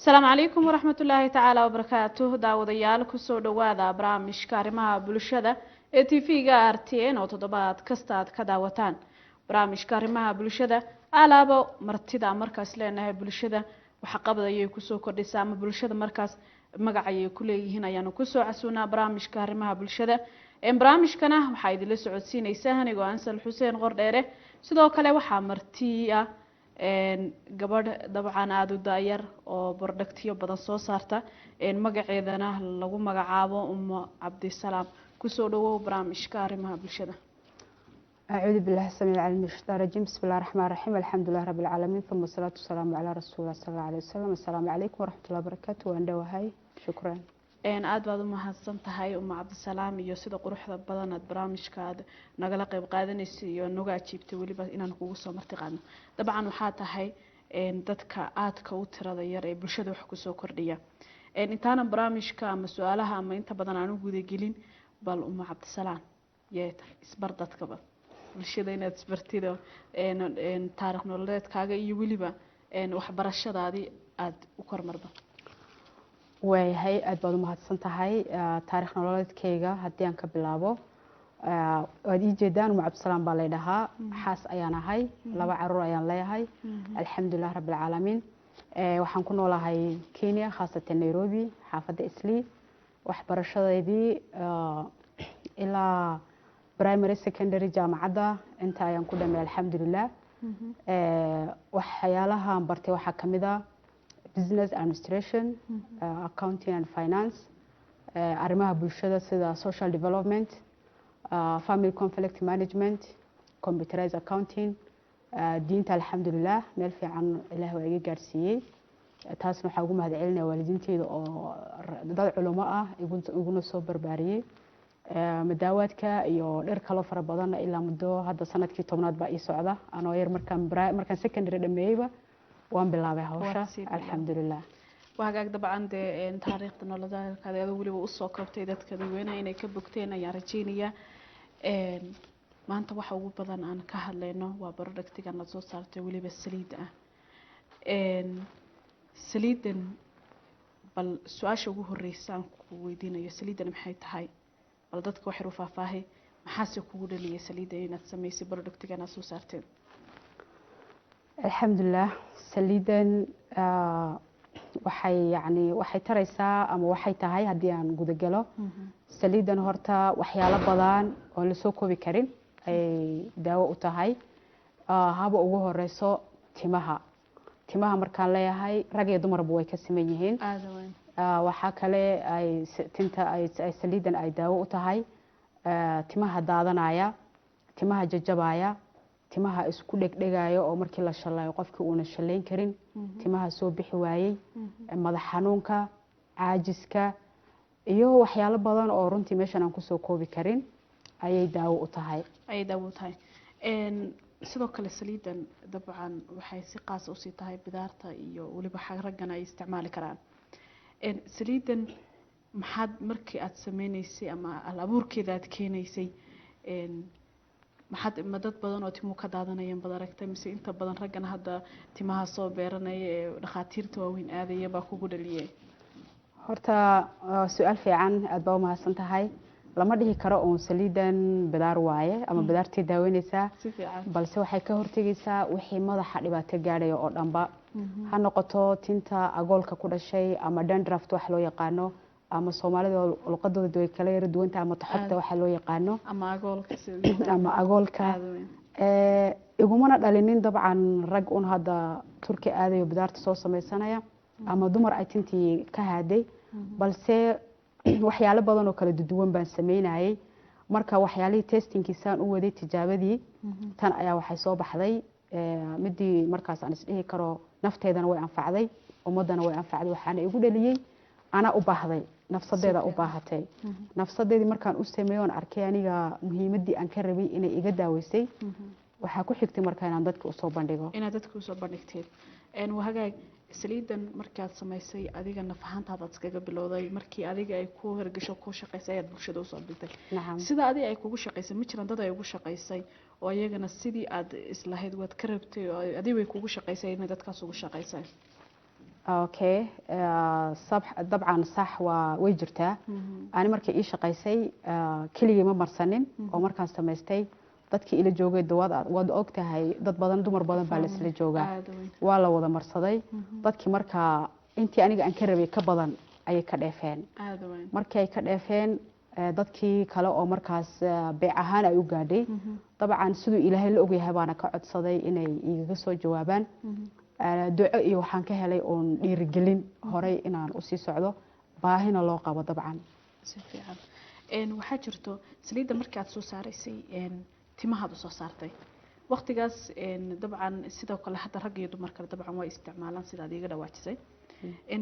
Asalaamu calaykum waraxmatullaahi tacaala wabarakaatuh. Daawadayaal, kusoo dhawaada barnaamijka arrimaha bulshada ee TV-ga RTN oo toddobaad kasta aad ka daawataan. Barnaamijka arrimaha bulshada alaabo martida markaas leenahay bulshada waxqabad ayay kusoo kordhisaa ama bulshada markaas magac ayay ku leeyihiin ayaanu kusoo casuunaa barnaamijka arrimaha bulshada. Barnaamijkana waxaa idinla socodsiinaysa anigoo Ansal Xuseen Qordheere. Sidoo kale waxaa marti ah gabadh dabcan aada u da-yar oo productyo badan soo saarta, magaceedana lagu magacaabo Umo Cabdisalaam. Kusoo dhawow barnaamijka arrimaha bulshada. أعوذ بالله السميع العليم من الشيطان الرجيم. بسم الله الرحمن الرحيم، الحمد لله رب العالمين، ثم الصلاة والسلام على رسول الله صلى الله عليه وسلم. السلام عليكم ورحمة الله وبركاته. وأن dhowahay، شكرا. Aada baad umahadsan tahay, Uma Cabdisalaam, iyo sida quruxda badan aad barnaamijka aad nagala qeyb qaadanaysa iyo naga ajiibtay weliba inaan kugu soo marti qaadno. Dabcan waxaa tahay dadka aadka u tirada yar ee bulshada wax kusoo kordhiya. Intaanan barnaamijka ama su-aalaha ama inta badan aan u gudagelin, bal Uma Cabdisalaam yee tahay? Isbar dadkaba bulshada inaad isbartido, taarikh nololeedkaaga iyo weliba waxbarashadaadii aada u kormarba. Waayahay, aada baad umahadsan tahay. Taarikh nololeedkayga haddii aan ka bilaabo, waad ii jeedaan, Umu Cabdisalaam baa lay dhahaa, xaas ayaan ahay, laba caruur ayaan leeyahay, alxamdulilah rabbi alcaalamiin. Waxaan ku noolahay Kenya, khaasatan Nairobi, xaafadda Islii. Waxbarashadeydii ilaa primary, secondary, jaamacadda inta ayaan ku dhamay, alxamdulilah. Waxyaalahaan bartay waxaa ka mid ah business administration, accounting and finance, arrimaha bulshada sida social development, family conflict management, computerized accounting. Diinta alxamdulilah meel fiican Ilaah waa iga gaarsiiyey. Taasna waxaa ugu mahad celinaya waalidiinteyda oo dad culimo ah iguna soo barbaariyey. Madaawaadka iyo dhir kaloo fara badanna ilaa muddo hadda sanadkii 10aad baa ii socda. Anoo yar markaan secondary dhameeyeyba waan bilaabay hawsha, alxamdulilah. Waa hagaag. Dabcan dee taariikhda nololeedkaada adoo weliba usoo koobtay dadka dadweynaha inay ka bogteen ayaan rajeynayaa. Maanta waxa ugu badan aan ka hadlayno waa productigan la soo saartay, weliba saliid ah. Saliidan bal su-aasha ugu horeysa aan ku weydiinayo, saliidan maxay tahay? Bal dadka waxay u faahfaahay, maxaase kugu dhaliyay saliidda inaad samaysay, productigan aad soo saarteen? Alxamdulilah, saliidan waxay yani waxay taraysaa ama waxay tahay, haddii aan gudagalo saliidan, horta waxyaalo badan oon lasoo koobi karin ayay daawo u tahay. Haba ugu horeyso timaha. Timaha markaan leeyahay, rag iyo dumarba way ka siman yihiin. Waxaa kale ay tinta ay saliidan ay daawo u tahay timaha daadanaya, timaha jajabaya, timaha isku dhegdhegaya oo markii la shalayo qofkii uuna shalayn karin, timaha soo bixi waayey, madax xanuunka, caajiska iyo waxyaalo badan oo runtii meeshan aan kusoo koobi karin ayay daawo u tahay. Ayay daawo u tahay. Sidoo kale saliidan dabcan waxay si qaas usii tahay bidaarta iyo weliba raggana ay isticmaali karaan. Saliidan maxaad markii aada sameyneysay ama al abuurkeeda aada keenaysay, maxaad ma dad badan oo timuhu ka daadanayaan bad aragtay, mise inta badan raggan hadda timaha soo beeranaya ee dhakhaatiirta waaweyn aadaya baa kugu dhaliyay? Horta su-aal fiican, aada baa umahadsan tahay. Lama dhihi karo uun saliidan bidaar waaye ama bidaartay daaweyneysaa, si fiican, balse waxay ka hortegeysaa wixii madaxa dhibaato gaadhaya oo dhanba, ha noqoto tinta agoolka ku dhashay ama dandruff wax loo yaqaano, ama Soomaalida luqadooda way kala yara duwanta, ama toxobta waxa loo yaqaano. Ama agoolka. Ama agoolka. Igumana dhalinin dabcan rag un hadda Turki aadayo bidaarta soo sameysanaya ama dumar ay tintii ka haaday, balse waxyaalo badan oo kala duwan baan sameynayay. Marka waxyaalihii testingkiisaan u waday, tijaabadii tan ayaa waxay soo baxday midii markaas aan isdhihi karo nafteedana way anfacday, ummaddana way anfacday. Waxaana igu dhaliyey anaa u baahday, nafsadeeda u baahatay. Nafsadeedii markaan u sameeyo oon arkay aniga muhiimaddii aan ka rabay inay iga daaweysay, waxaa ku xigtay marka inaan dadka usoo bandhigo. Inaad dadka usoo bandhigteen. Waa hagaag. Saliidan markaad samaysay, adiga naf ahaantaadaad iskaga bilowday, markii adiga ay ku hirgasho, ku shaqaysay, ayaad bulshada usoo dhigtay. Nacam. Sida adiga ay kugu shaqaysay, ma jiraan dad ay ugu shaqaysay oo iyagana sidii aad islahayd waad ka rabtay oo adiga way kugu shaqaysay inay dadkaas ugu shaqaysay? Okay, dabcan sax waa, way jirtaa. Ani markii ii shaqaysay keligii ma marsanin oo markaan samaystay dadkii ila joogay, waad og tahay, dad badan, dumar badan baa la isla joogaa. Aada weyn. Waa la wada marsaday dadkii. Markaa intii aniga aan ka rabay ka badan ayay ka dheefeen. Aada weyn. Markii ay ka dheefeen dadkii kale oo markaas beec ahaan ay u gaadhay, dabcan siduu Ilaahay la ogyahay baana ka codsaday inay igaga soo jawaabaan. Duco iyo waxaan ka helay oon dhiirigelin horay inaan usii socdo, baahina loo qabo dabcan. Si fiican. Waxaa jirto saliidda markii aad soo saaraysay, timahaad usoo saartay waqtigaas, dabcan sidoo kale hadda rag iyo dumarkale dabcan way isticmaalaan sidaad iiga dhawaajisay.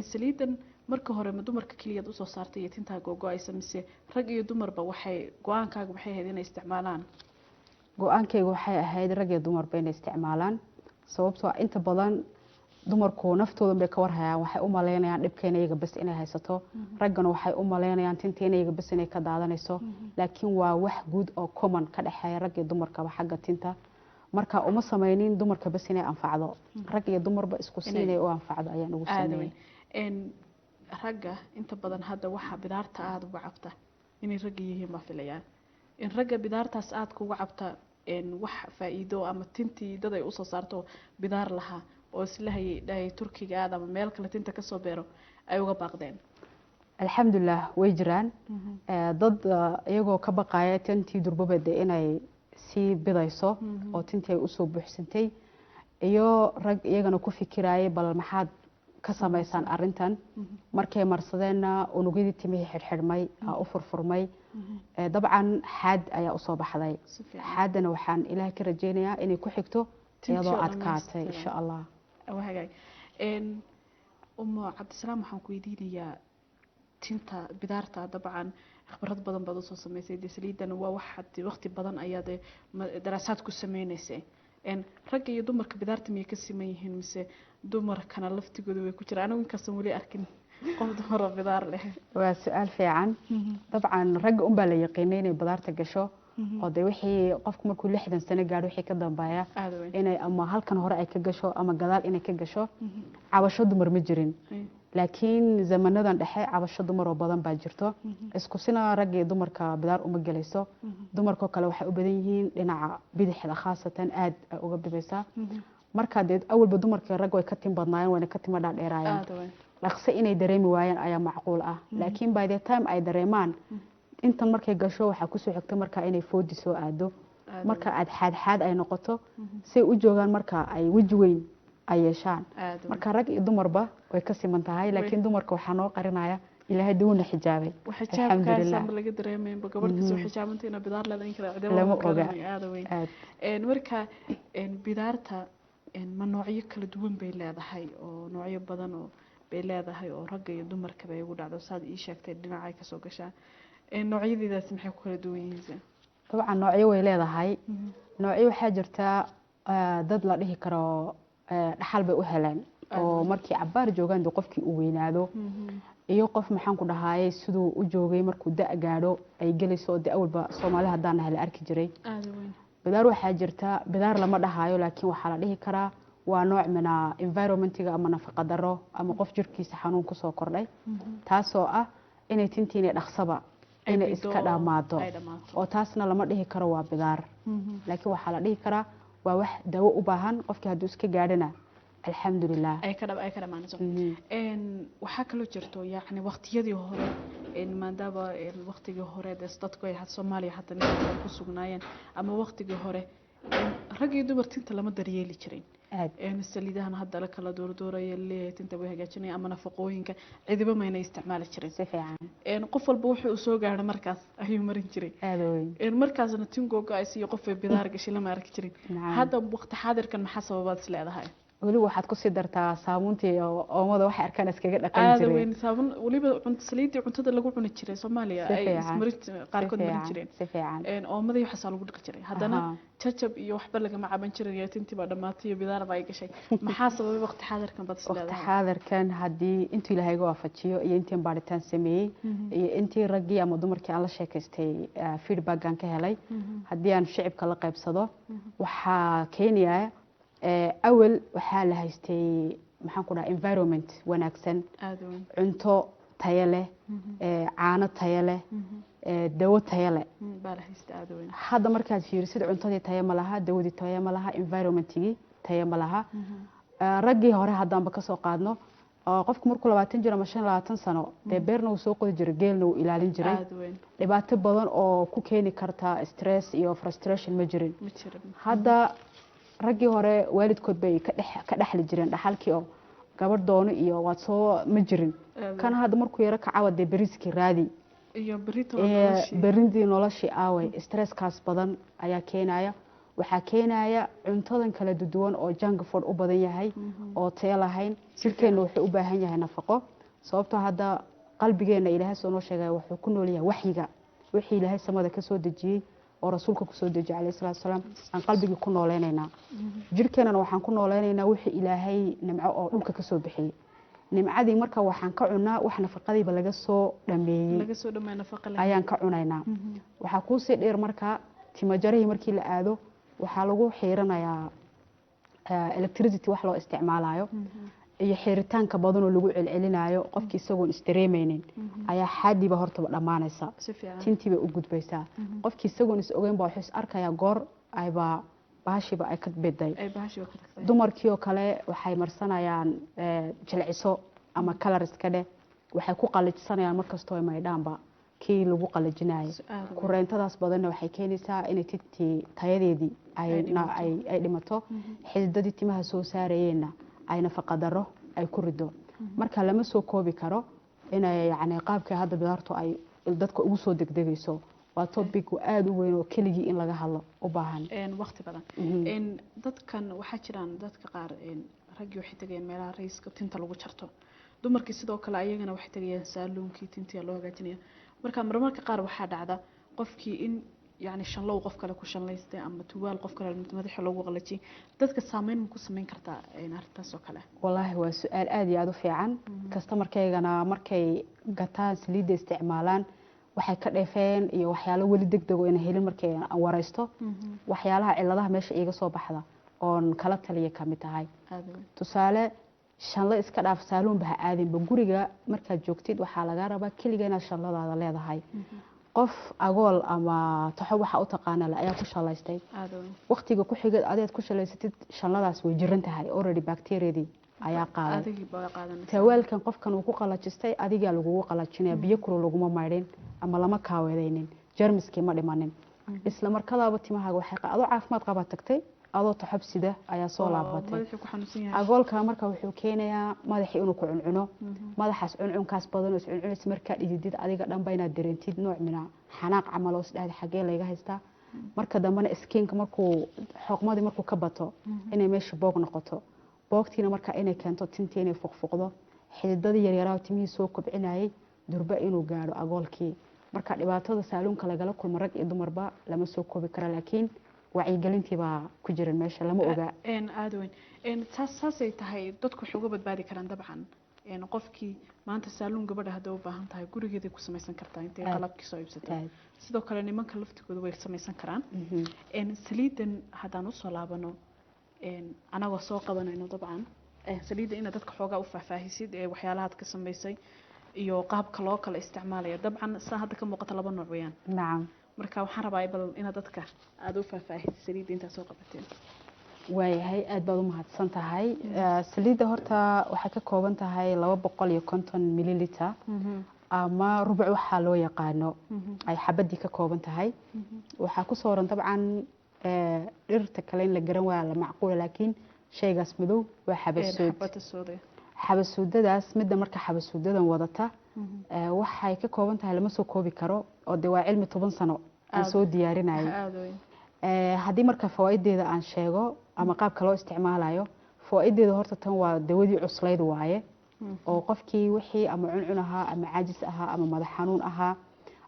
Saliiddan marka hore ma dumarka keliyaad usoo saartay iyo tintaa googo-aysa, mise rag iyo dumarba waxay go-aankaaga waxay ahayd inay isticmaalaan? Go-aankayga waxay ahayd rag iyo dumarba inay isticmaalaan, sababtoo ah inta badan dumarku naftoodan bay ka warhayaan, waxay u malaynayaan dhibkeena iyaga bas inay haysato, raggana waxay u malaynayaan tinteena iyaga bas inay ka daadanayso, laakiin waa wax guud oo common ka dhexeeya rag iyo dumarkaba xagga tinta. Marka uma sameynin dumarka bas inay anfacdo, rag iyo dumarba isku si inay u anfacdo ayaan ugu Aada sameeyey. weyn. Ragga inta badan hadda waxaa bidaarta aada uga cabta inay ragga yihiin baa filayaan. In ragga bidaartaas aada kuga cabta, wax faa'iido ama tintii dad ay usoo saarto bidaar lahaa oo isla hayay dhahay Turkiga aad ama meel kale tinta kasoo beero ay uga baaqdeen? Alxamdulilah, way jiraan dad iyagoo ka baqaya tintii durbabade inay sii bidayso oo tintii ay usoo buuxsantay, iyo rag iyagana ku fikirayay bal maxaad ka samaysaan arrintan. Markay marsadeenna unugyadii timihii xidhxidhmay aa u furfurmay. Dabcan xaad ayaa usoo baxday. Si fiican. Xaaddana waxaan Ilaahay ka rajeynayaa inay ku xigto tintii iyadoo oo adkaatay dhammaystiran. Insha Allah. Waa hagaag. Umo Cabdisalaam, waxaan ku weydiinayaa tinta bidaarta, dabcan khibrad badan baad usoo sameysay, dee saliidan waa waxaad waqti badan ayaad daraasaad ku sameynaysay. Ragga iyo dumarka bidaarta miyay ka siman yihiin, mise dumarkana laftigooda way ku jiraan? Anigu inkastan weli arkin qof dumar oo bidaar leh. Waa su-aal fiican. Dabcan ragga unbaa la yaqiinay inay bidaarta gasho oo dee wixii qofku markuu 60 sano gaadho wixii ka dambeeya Aada weyn. inay ama halkan hore ay ka gasho ama gadaal inay ka gasho. Cabasho dumar ma jirin, laakiin zamanadan dhexe cabasho dumar oo badan baa jirto. Isku sina ragga iyo dumarka bidaar uma gelayso. Dumarkoo kale waxay u badan yihiin dhinaca bidixda khaasatan, aad ay uga bidaysaa. Marka dee awalba dumarka rag way ka tin badnaayeen, wayna ka tima dhaadheeraayeen. Aada weyn. Dhaqso inay dareemi waayaan ayaa macquul ah, laakiin by the time ay dareemaan intan markay gasho, waxaa kusoo xigta marka inay foodi soo aado, Aada marka aad xaadxaad ay noqoto say u joogaan, marka ay weji weyn ay yeeshaan. Aada weyn. Marka rag iyo dumarba way ka siman tahay, laakiin dumarka waxaa noo qarinaya Ilaahay dawna xijaabay. Xijaabkaas Alxamdulilah. ama laga dareemaynba gabadh kasoo xijaabanta inay bidaar leedahay in kale cidina Lama lama oga. garanayo. Aada weyn. Aad. Marka bidaarta ma noocyo kala duwan bay leedahay oo noocyo badan oo bay leedahay oo ragga iyo dumarkaba ay ugu dhacdo, saad ii sheegtay dhinacay kasoo gashaa? Noocyadeedaasi maxay ku kala duwan yihiin? Dabcan noocyo way leedahay. Noocyo waxaa jirta dad la dhihi karo dhaxal bay u heleen oo markii cabaar joogaan dee qofkii uu weynaado, iyo qof maxaan ku dhahayay siduu u joogay markuu da' gaadho ay gelayso, oo dee awalba Soomaali haddaan nahay la arki jiray. Aada weyn. Bidaar waxaa jirta bidaar lama dhahayo, laakiin waxaa la dhihi karaa waa nooc mina environmentiga ama nafaqa daro ama qof jirkiisa xanuun kusoo kordhay, taasoo ah inay tintiina dhaqsaba Ay inay bido, iska dhammaado ay dhammaato. Oo taasna lama dhihi karo waa bidaar, laakiin waxaa la dhihi karaa waa wax dawo u baahan qofkii hadduu iska gaadhana, alxamdulilah. Ay ka dhamaanayso. Waxaa kaloo jirto yacni waqtiyadii hore, maadaama waqtigii hore dee dadku ay Soomaaliya hata meel ku sugnaayeen ama waqtigii hore, rag iyo dumar tinta lama daryeeli jirin. Aad. Saliidahan hadda la kala doordooraya leeyahay tinta way hagaajinaya ama nafaqooyinka cidiba mayna isticmaali jirin. Si fiican. Qof walba wuxuu soo gaadho markaas ayuu marin jiray. Aada weyn. Markaasna tin googo-aysa iyo qof ay bidaar gashay lama arki jirin. Nacam. Hadda waqti xaadirkan maxaa sababaad is leedahay? Weliba waxaad kusii dartaa saabuuntii oo oomada waxay arkaan iskaga dhaqan Aada jireen. weyn. Saabun weliba saliidii cuntada lagu cuni jiray Soomaaliya Si ay fiican. ismarin qaarkood Si marin fiican, jireen. Si fiican. Oomadii waxaasaa lagu dhaqi jiray, haddana jajab iyo waxba lagama caban jirin iyo tintii baa dhammaatay iyo bidaar baa ay gashay. Maxaa sababay waqti xaadirkan baad is Waqti leedahay? xaadirkan haddii intuu Ilaahay iga waafajiyo iyo intiin baaritaan sameeyey iyo intii raggii ama dumarkii aan la sheekaystay feedback-aan ka helay, haddii aan shicibka la qaybsado, waxaa keenaya awal waxaa la haystay Maxaan ku dhaha, environment wanaagsan, Aada weyn. cunto tayo leh, caano tayo leh, dawo tayo leh Baa la haysta, aada weyn. Hadda markaad fiirisid, cuntadii tayo ma laha, dawadii tayo ma laha, environmentigii tayo ma laha. Raggii hore haddaanba kasoo qaadno, qofku markuu 20 jiro ama 25 sano, dee beerna wuu soo qodi jiray, geelna wuu ilaalin jiray. Aada weyn. Dhibaato badan oo ku keeni karta stress iyo frustration ma jirin. Ma jirin. Hadda raggii hore waalidkood bay ka dhexli jireen dhaxalkii, oo gabadh doono iyo waad soo ma jirin. Kan hadda markuu yaro kacawa, dee beriskii raadi iyo berito noloshii. Berindii noloshii aaway. Stresskaas badan ayaa keenaya. Waxaa keenaya cuntadan kala duwan oo junk food u badan yahay oo tayo lahayn. Jirkeenna wuxuu u baahan yahay nafaqo, sababtoo hadda qalbigeenna, Ilaahay soo noo sheegay, wuxuu ku nool yahay waxyiga, wixii Ilaahay samada ka soo dejiyey oo rasuulka kusoo dejiyey calayhi salaatu wasalaam aan qalbigii ku nooleynaynaa. Jirkeennana waxaan ku nooleynaynaa wixii Ilaahay nimco oo dhulka ka soo bixiyey. Nimcadii marka waxaan ka cunaa wax nafaqadiiba laga soo dhameeyey. Laga soo dhameeyo, nafaqa leh. Ayaan ka cunaynaa. Waxaa kuusii dheer, marka timajarihii markii la aado, waxaa lagu xiiranayaa electricity wax loo isticmaalayo iyo xiiritaanka badan oo lagu celcelinayo. Qofkii isagoon isdareemeynin ayaa xaadiiba hortaba dhammaanaysa. Si fiican. Tintii bay u gudbaysaa. Qofkii isagoon is ogeyn baa wuxuu is arkayaa goor ayba bahashiiba ay ka biday. Ay bahashiiba ka tagtay. Dumarkii oo kale waxay marsanayaan jilciso ama kalar iska dheh. Waxay ku qalajsanayaan markastoo ay maydhaanba kii lagu qalajinayo. Aada weyn. Kureentadaas badanna waxay keenaysaa inay tintii tayadeedii Ay dhimato. ay dhimato, xididadii timaha soo saarayeenna ay nafaqa darro ay ku rido. Marka lama soo koobi karo inay yacni qaabka hadda bidaartu ay dadka ugu soo degdegayso. Waa topic aada u weyn oo keligii in laga hadlo u baahan. Waqti badan. Dadkan waxaa jiraan dadka qaar, raggii waxay tegayaan meelaha raiska tinta lagu jarto, dumarkii sidoo kale ayagana waxay tegayaan saaluunkii tintii loo hagaajinaya. Marka marmarka qaar waxaa dhacda qofkii in yacni shanlow qof kale ku shanlaystay ama tuwaal qof kale madaxa loogu qalajiyay. Dadka saameyn ma ku sameyn kartaa arrintaas oo kale? Wallaahi waa su-aal aada iyo aada u fiican. Customerkaygana markay gataan saliidda, isticmaalaan, waxay ka dheefeen iyo waxyaalo weli deg dego ina helin markay aan wareysto, waxyaalaha ciladaha meesha iiga soo baxda oon kala taliya kamid tahay. Aada weyn. Tusaale, shanlo iska dhaaf, saaluunba ha aadinba. Guriga markaad joogtid waxaa lagaa rabaa keliga inaad shanladaada leedahay. Qof agool ama taxo waxa u taqaana le ayaa ku shalaystay. Aada weyn. Waqtiga ku xiga adeed ku shalaysatid, shanladaas way jiran tahay already, bacteriadii ayaa qaaday. Adigii baa qaadanaysa. Tawaalkan qofkan uu ku qalajistay adigaa lagugu qalajinaya. Biyo kulul laguma maydhin ama lama kaaweedaynin, jermiskii ma dhimanin. Isla markadaaba timahaaga waxay adoo caafimaad qabaa tagtay, adoo taxob sida ayaa soo Oo laabatay. Madaxii ku xanuunsan yahay. Agoolka marka wuxuu keenayaa madaxii inuu ku cuncuno. Madaxaas cuncunkaas badan oo iscuncunaysa, markaa dhididid adiga dhanba inaad dareentid nooc mina xanaaq camal oo isdhahda xaggee layga haystaa. Marka dambena skinka markuu xoqmadii markuu ka bato, inay meesha boog noqoto, boogtiina marka inay keento tintii inay fuqfuqdo, xididadii yaryaraha timihii soo kobcinayay durba inuu gaadho agoolkii. Marka dhibaatada saaluunka lagala kulmo rag iyo dumarba lama soo koobi kara, laakiin wacyigelintii baa ku jiran meesha, lama ogaa. Aada weyn. Saas saasay tahay, dadku waxay uga badbaadi karaan dabcan. Qofkii maanta saaluun gabadha hadday u baahan tahay, gurigeeday ku samaysan kartaa intay qalabkii soo iibsato. Sidoo kale nimanka laftigooda way samaysan karaan. Saliidan haddaan usoo laabano, anagoo soo qabanayno dabcan, saliidda inaad dadka xoogaa u faahfaahisid ee waxyaalahaad ka samaysay iyo qaabka loo kala isticmaalayo. Dabcan saa hadda ka muuqata laba nooc weeyaan. Nacam. Marka waxaan rabaa bal inaad dadka aada u faahfaahisid saliidda intaad soo qabateen. Waayahay, aada baad u mahadsan tahay. Saliidda horta waxay ka kooban tahay 250 milliliter ama rubuc waxaa loo yaqaano ay xabadii ka kooban tahay. Waxaa ku sooran dabcan dhirta kale in la garan waaya la macquula, laakiin shaygaas madow waa xabasuud. Xabada sooda. Xabasuudadaas midda marka xabasuudadan wadata, waxay ka kooban tahay lama soo koobi karo, oo de waa cilmi 10 sano aan soo diyaarinayay. Aada weyn. Haddii marka fawaa'ideeda aan sheego ama qaabka loo isticmaalayo, fawaa'ideeda horta tan waa dawadii cuslayd waaye, oo qofkii wixii ama cuncun ahaa ama caajis ahaa ama madax xanuun ahaa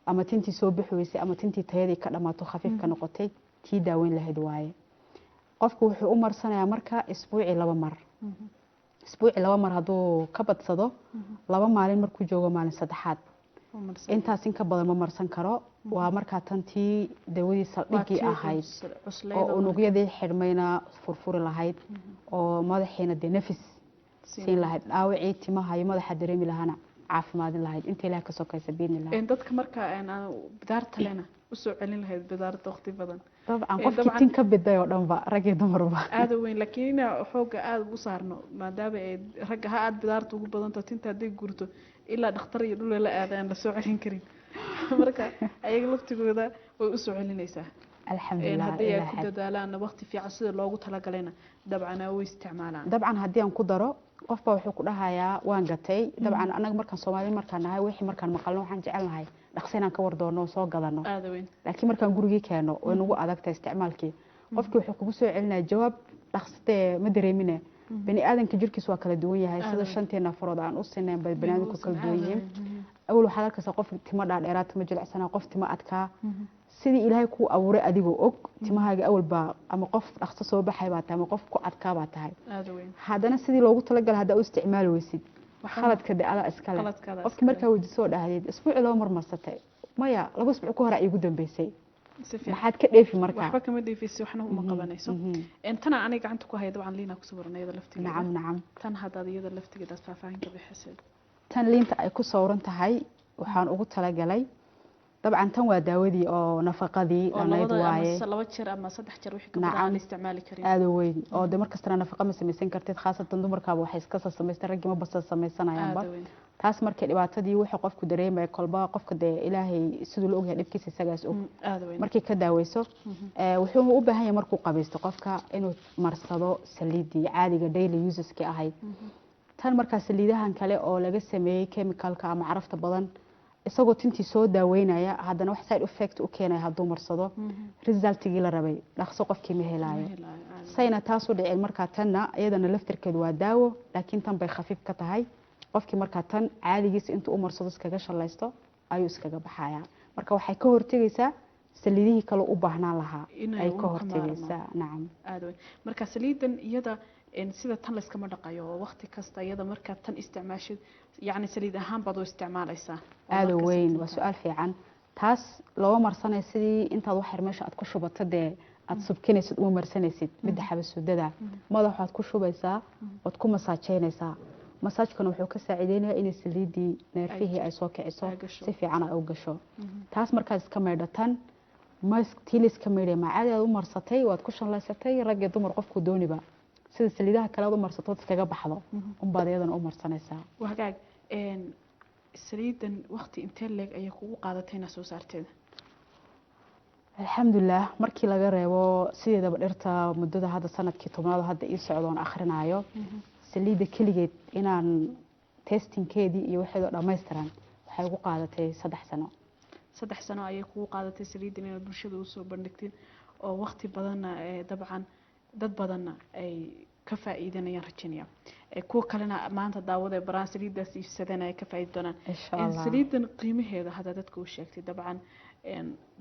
ama tintii soo bixi weysay ama tintii tayadii ka dhammaato, khafiif ka noqotay, tii daaweyn lahayd waaye. Qofku wuxuu u marsanayaa marka isbuucii 2 mar. Isbuucii 2 mar, hadduu ka badsado 2 maalin markuu joogo, maalin saddexaad. Intaas in ka badan ma marsan karo. Waa markaa tantii dawadii saldhiggii ahayd oo unugyadii xidhmayna furfuri lahayd oo madaxiina dee nafis siin lahayd, dhaawacii timaha iyo madaxa dareemi lahaana caafimaadin lahayd, inta Ilaah ka sokaysa biidnillah. Dadka marka aan bidaarta lena usoo celin lahayd bidaarta waqti badan. Dabcan, qofkii tin ka biday oo dhanba, rag iyo dumarba. Aada u weyn, laakiin inaa xoogga aada ugu saarno, maadaama ay ragga ha aada bidaarta ugu badanto, tinta hadday gurto ilaa dhakhtar iyo dhul la aada aan lasoo celin karin, marka ayaga laftigooda way usoo celinaysaa. Alxamdulilah. Haddii ay ku dadaalaanna waqti fiican sida loogu talagalayna, dabcan way isticmaalaan. Dabcan, haddii aan ku daro, qofba wuxuu ku dhahayaa waan gatay. Dabcan, annaga markaan Soomaali markaan nahay, wixii markaan maqalno waxaan jecelnahay dhaqso inaan ka war doono oo soo gadano. Aada weyn. Laakiin markaan gurigii keeno way nagu adagtahay isticmaalkii. Qofkii wuxuu kugu soo celinaya jawaab dhaqsatee ma dareemine. Bani aadanka jirkiis waa kala duwan yahay, sida shanteena farood aan u sinayn bay bani aadamku kala duwan yihiin. Awal waxaad arkaysaa qof timo dhaadheeraa, timo jilicsanaa, qof timo adkaa. Sidii Ilaahay kuu abuuray adigoo og timahaaga awal baa ama qof dhaqso soo baxay baa tahay ama qof ku adkaa baa tahay, Aada weyn. haddana sidii loogu talagalay haddaa u isticmaali weysid, khaladka de adaa iskale. Khaladkaada. Qofkii markaa weydiisoo dhahdeed isbuuci laba mar marsatay, maya, 2 isbuuc ka hore iigu dambeysay. Si fiican. Maxaad ka dheefi marka? Waxba kama dheefaysi, waxna uma qabanayso. Tana aniga gacanta ku haya, dabcan liina ku sawiran iyada laftigeeda. Nacam, nacam. Tan haddaad iyada laftigeeda aad faahfaahin ka bixisid. Tan liinta ay ku sawiran tahay waxaan ugu talagalay, dabcan tan waa daawadii oo nafaqadii oo dhanayd labada ama waaye. 2 jeer ama 3 jeer wixii ka badan Nacam. aan la isticmaali karin. Aada u weyn oo de markastana nafaqa ma samaysan kartid, khaasatan dumarkaaba waxay iska samaystaan, raggii ma basa samaysanayaanba. Aada weyn. Taas markay dhibaatadii wuxuu qofku dareemaya, kolba qofka dee Ilaahay siduu la ogyahay dhibkiisa isagaas og. Aada weyn. Markay ka daaweyso, wuxuu u baahan yahay markuu qabaysto qofka inuu marsado saliidii caadiga daily useski ahayd. Tan markaa saliidahan kale oo laga sameeyey chemicalka ama carafta badan, isagoo tintii soo daaweynaya haddana wax side effect u keenaya hadduu marsado, resultigii la rabay dhaqso qofkii ma helaayo. Ma helaayo, aada. Sayna taas u dhicin, markaa tanna iyadana laftirkeedu waa daawo, laakiin tan bay khafiif ka tahay. Qofkii markaa tan caadigiisa intuu u marsado iskaga shallaysto ayuu iskaga baxayaa. Marka waxay ka hortegaysaa saliidihii kale u baahnaan lahaa Inay ay uun ka ka hortegaysaa, nacam. Aada weyn. Marka saliidan iyada sida tan layskama dhaqayo oo waqti kasta iyada markaad tan isticmaashid, yacni saliid ahaan baad u isticmaalaysaa oo Aada markasta weyn, waa tinta. su-aal fiican. Taas looma marsanay sidii intaad wax yar meesha aad ku shubato dee aad subkinaysid uma marsanaysid. Midda xabasuudada madaxaad ku shubaysaa, waad ku masaajeynaysaa. Masaajkana wuxuu ka saacideynayaa inay saliidii neerfihii ay soo kiciso, ay gasho. Si fiican ay u gasho. Taas markaad iska maydhatan tii la iska maydhay macaadi aad u marsatay, waad ku shanlaysatay. Rag iyo dumar qofku dooniba sida saliidaha kale aad u marsato ood iskaga baxdo unbaad iyadana u marsanaysaa. Waa hagaag. Saliidan waqti intee leeg ayay kugu qaadatay inaad soo saarteeda? Alxamdulilah, markii laga reebo sideedaba dhirta muddada hadda sanadkii 10aad oo hadda ii socdo oon akhrinayo saliidda keligeed inaan testingkeedii iyo waxeedoo dhammaystiran, waxay ugu qaadatay 3 sano. 3 sano ayay kugu qaadatay saliidan inaad bulshada usoo bandhigtid, oo waqti badanna dabcan dad badanna ay ka faa'iidanayaan rajaynaya. Kuwa kalena maanta daawada ee baraan saliidaas iibsadana ay ka faa'iidi doonaan. Insha Allah. Saliidan qiimaheeda haddaa dadka u sheegtay, dabcan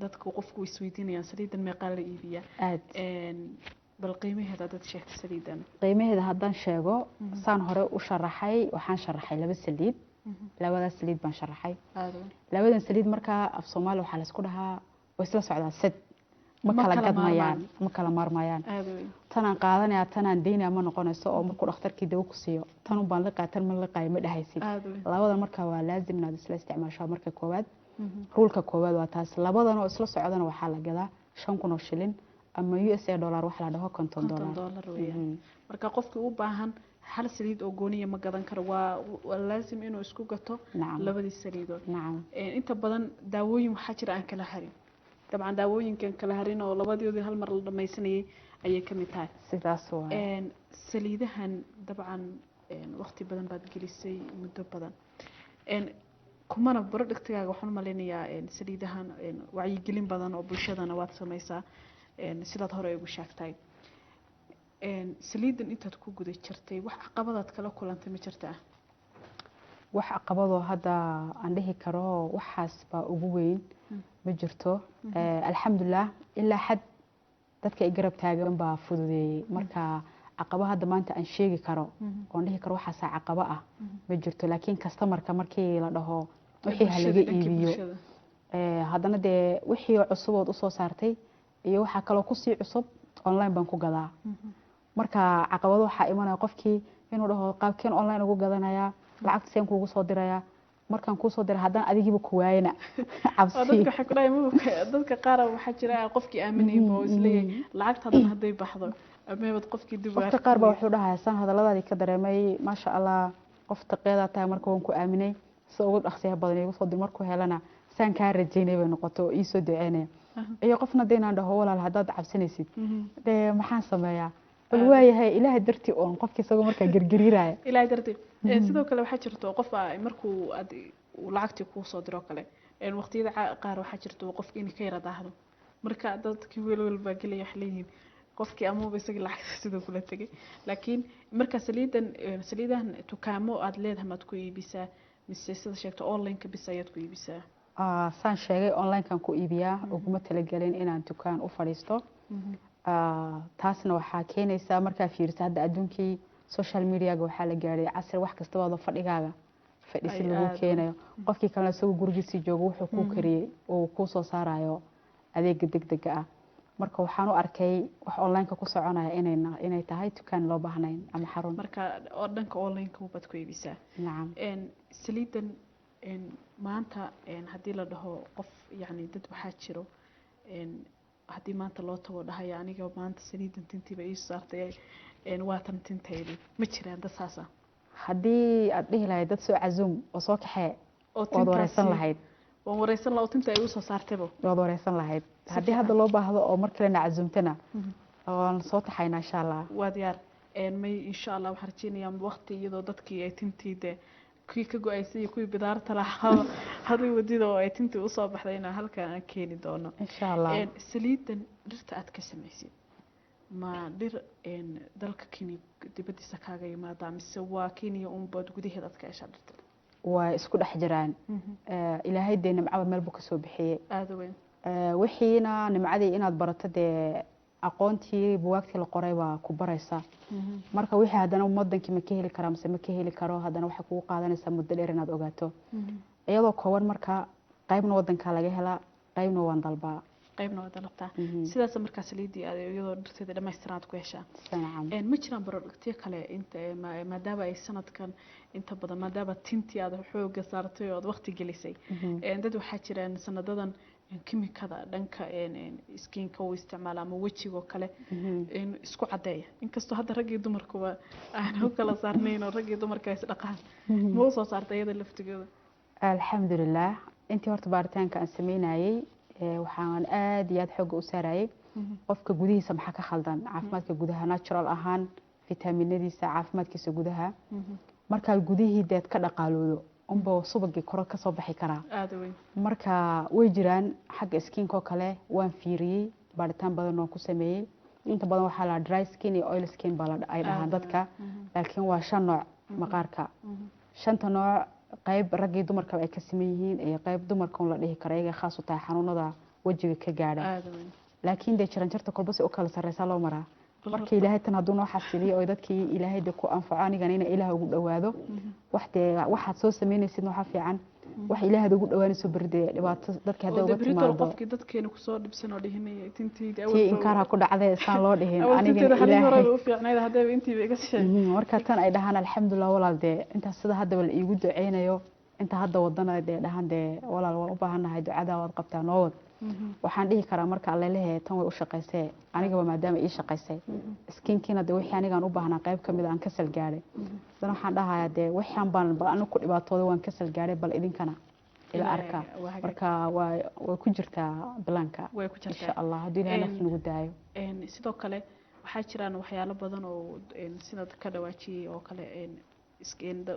dadku qofku isweydiinayaan saliidan meeqaa la iibiyaa? Aad. Bal qiimaheeda dad sheegtay saliidan. Qiimaheeda haddaan sheego, saan hore u sharaxay, waxaan sharaxay laba saliid, labadaas saliid baan sharaxay. Aada weyn. Labadan saliid markaa af Soomaali waxaa laysku dhahaa way isla socdaan, sad ma Ma kala kala gadmayaan, maarmaan. ma kala maarmayaan. Aada weyn. Tanaan qaadanaya, tanaan daynaya ma noqonayso, oo markuu dhakhtarkii dawo ku siiyo tanun baan liqaa, tan ma liqaayo ma dhahaysid. Aada weyn. Labadan markaa waa laazim inaad isla isticmaasho. Marka koowaad, ruulka koowaad waa taas. Labadan oo isla socdana waxaa la gadaa 5,000 oo shilin ama USA dollar waxa la dhaho 50 50 dollar. Dollar weeyaan. Marka qofkii u baahan hal saliid oo gooniya ma gadan karo, waa laazim inuu isku gato labadii saliidood. Nacam. Inta badan daawooyin waxaa jira aan kala harin, dabcan daawooyinkan kala harin oo labadoodii hal mar la dhamaysanayay ayay ka mid tahay. Sidaas waa. Saliidahan dabcan waqti badan baad gelisay, muddo badan. Kumana productigaaga waxaan u malaynayaa saliidahan wacyigelin badan oo bulshadana waad samaysaa, sidaad hore ugu sheegtay. Saliidan intaad ku guda jirtay wax caqabadaad kala kulantay ma jirtaa? Wax caqabadoo hadda aan dhihi karo waxaas baa ugu weyn ma jirto. Alxamdulilah, ilaa xad dadka i garab taagan baa fududeeyey. Marka caqabo hadda maanta aan sheegi karo oon dhihi karo waxaasaa caqabo ah ma jirto, laakiin customerka markii la dhaho wixii ha laga Bulshada, dhankii iibiyo bulshada. Haddana dee wixii cusub ood usoo saartay iyo waxaa kaloo kusii cusub online baan ku gadaa. Marka caqabado waxaa imanaya qofkii Inuu dhaho, "Qaabkeen online ugu gadanayaa? Lacagta seen kuugu soo dirayaa? Markaan kuusoo diray haddaan adigiiba ku waayana?" Oo Cabsi. Dadka waxay ku dhahay dadka qaar waxaa jira aan qofkii aaminayba oo isleeyahay lacagta haddana hadday baxdo ameebad qofkii dib u Qofka qaar baa wuxuu dhahayaa, "Saan hadalladaadii ka dareemay, maasha Allah, qof taqeedaa tahay, marka waan ku aaminay, sida ugu dhaqsiyaha badan iigu soo dir." Markuu helana, saan kaa rajaynay bay noqoto oo iisoo duceynaya. Iyo qofna dee inaan dhaho, "Walaal, haddaad cabsanaysid, dee maxaan sameeyaa?" Bal waayahay, Ilaahay dartii oon qofki isagoo markaa gergariiraya. Ilaahay dartii. Sidoo kale waxaa jirto qof baa markuu aad uu lacagtii kuu soo diro kale, waqtiyada qaar waxaa jirto qofki inay ka yara daahdo. Marka dadkii welwel baa gelaya, waxay leeyihiin qofkii amaba isaga lacagta sidoo kula tegay. Laakiin marka saliidan, saliidahan dukaamo aad leedahay maad ku iibisaa, mise sida sheegto online-ka bis ayaad ku iibisaa? Saan sheegay, online-kan ku iibiyaa. Uguma talagelin inaan dukaan u fadhiisto. Taasna waxaa keenaysaa markaa fiirisa hadda adduunkii social mediaga waxaa la gaadhay casri wax kastaba adoo fadhigaaga fadhisi Ay, lagu aad u. keenayo. Qofkii kalena isagoo gurigiisii joogo wuxuu kuu kariyey oo kuu soo saarayo adeega degdega ah. Marka waxaan u arkay wax online-ka ku soconaya inay tahay dukaan loo baahnayn ama xarun. Marka oo dhanka online-ka baad ku iibisaa? Nacam. Saliidan, maanta, haddii la dhaho qof, yacni dad waxaa jiro, haddii maanta loo tago dhahaya, "Aniga maanta saliidan tintiiba ii saartay, waa tan tintaydi," ma jiraan dad saas ah? Haddii aad dhihi lahayd dad soo casuum oo soo kaxee, oo waad wareysan tintaasi lahayd. Waan wareysan lahaa oo tinta ay usoo saartayba. Waad wareysan lahayd. Si Haddii fiican. hadda loo baahdo oo mar kalena casuumtana, waan soo taxaynaa, insha Allah. Waa diyaar. May, insha Allah, waxaan rajeynayaa waqti iyadoo dadkii ay tintii de kuwii ka go-aysay iyo kuwii bidaarta lahaa haday wadida oo ay tintii usoo baxday inaan halkan aan keeni doono. Insha Allah. Saliidan dhirta aad ka samaysid, ma dhir dalka Kenya dibadiisa kaaga yimaada, mise waa Kenya unbaad gudaheeda aad ka heshaa dhirta? Waa isku dhex jiraan. Ilaahay dee nimcada meel buu kasoo bixiyey. Aada weyn. Wixiina nimcadii inaad barato, dee aqoontii buwaagtii la qoray baa ku baraysa. Marka wixii haddana wadankii ma ka heli karaa mise ma ka heli karo, haddana waxay kugu qaadanaysaa muddo dheer inaad ogaato. Iyadoo kooban, marka qaybna wadankaa laga helaa, qaybna waan dalbaa. Qaybna waa dalabtaa. Sidaas markaa saliidii aad iyadoo dhirteeda dhammaystiran aad ku heshaa? Nacam. Ma jiraan productyo kale inta maadaama ay sanadkan inta badan, maadaama tintii aad xooga saartay oo aad waqti gelisay, dad waxaa jiraan sanadadan kimikada dhanka skinka uu isticmaala ama wejigoo kale isku caddeeya, inkastoo hadda rag iyo dumarkuba aan u kala saarnayn oo rag iyo dumarka is dhaqaan, ma u soo saartay iyada laftigooda? Alxamdulilah, intii horta baaritaanka aan sameynayey, waxaan aad iyo aad xooga u saarayay qofka gudihiisa maxaa ka khaldan, caafimaadka gudaha, natural ahaan, fitaaminadiisa, caafimaadkiisa gudaha. Markaad gudihii deed ka dhaqaaloodo unba subagii koro kasoo baxi karaa. Aada weyn. Marka way jiraan xagga skinkoo kale, waan fiiriyey, baaritaan badan waan ku sameeyey. Inta badan waxaa la dry skin iyo oil skin baa ay dhahaan dadka, laakiin waa shan nooc maqaarka. Shanta nooc qayb raggii dumarkaba ay ka siman yihiin iyo qayb dumarka un la dhihi karo iyaga khaas u tahay xanuunada wejiga ka gaadha. Aada weyn. Laakiin dee jaranjarta kolba si u kala sarreysaa loo maraa. Marka Ilaahay tan hadduu noo xasiliyo oo dadkii Ilaahay de ku anfaco, anigana ina Ilaah ugu dhowaado, wax dee waxaad soo sameynaysidna waxaa fiican wax Ilaahaad ugu dhowaanayso. Beri dee dhibaato dadka hadday oo dee uga beritol timaado, qofkii dadkeena kusoo dhibsan oo dhihinaya tintayda tii inkaar ha ku dhacdee isaan loo dhihin. Awal anigana tinteeda halii Ilaahay horeba u fiicnayd haddaba intiiba iga shisheey. Marka tan ay dhahaan, "Alxamdulilah walaal," dee intaas sida haddaba la iigu duceynayo, inta hadda wadana dee dhahaan, "Dee walaal, waan u baahannahay ducada waad qabtaa, noo wad," waxaan dhihi karaa marka, allelehe tan way u shaqaysee anigaba maadaama ii shaqaysay, skinkiina dee wixii anigaan u baahnaa qayb ka mid a aan kasal gaadhay. Haddana waxaan dhahayaa, dee waxaan baan bal anigu ku dhibaatooday, waan kasal gaadhay, bal idinkana ila arka. Waa hagaag. Marka waa ku jirtaa bilaanka. Way ku jirtaa. Insha Allah, hadduu Ilahay naf nagu daayo. Sidoo kale waxaa jiraan waxyaalo badan oo sidaad ka dhawaajiyey oo kale,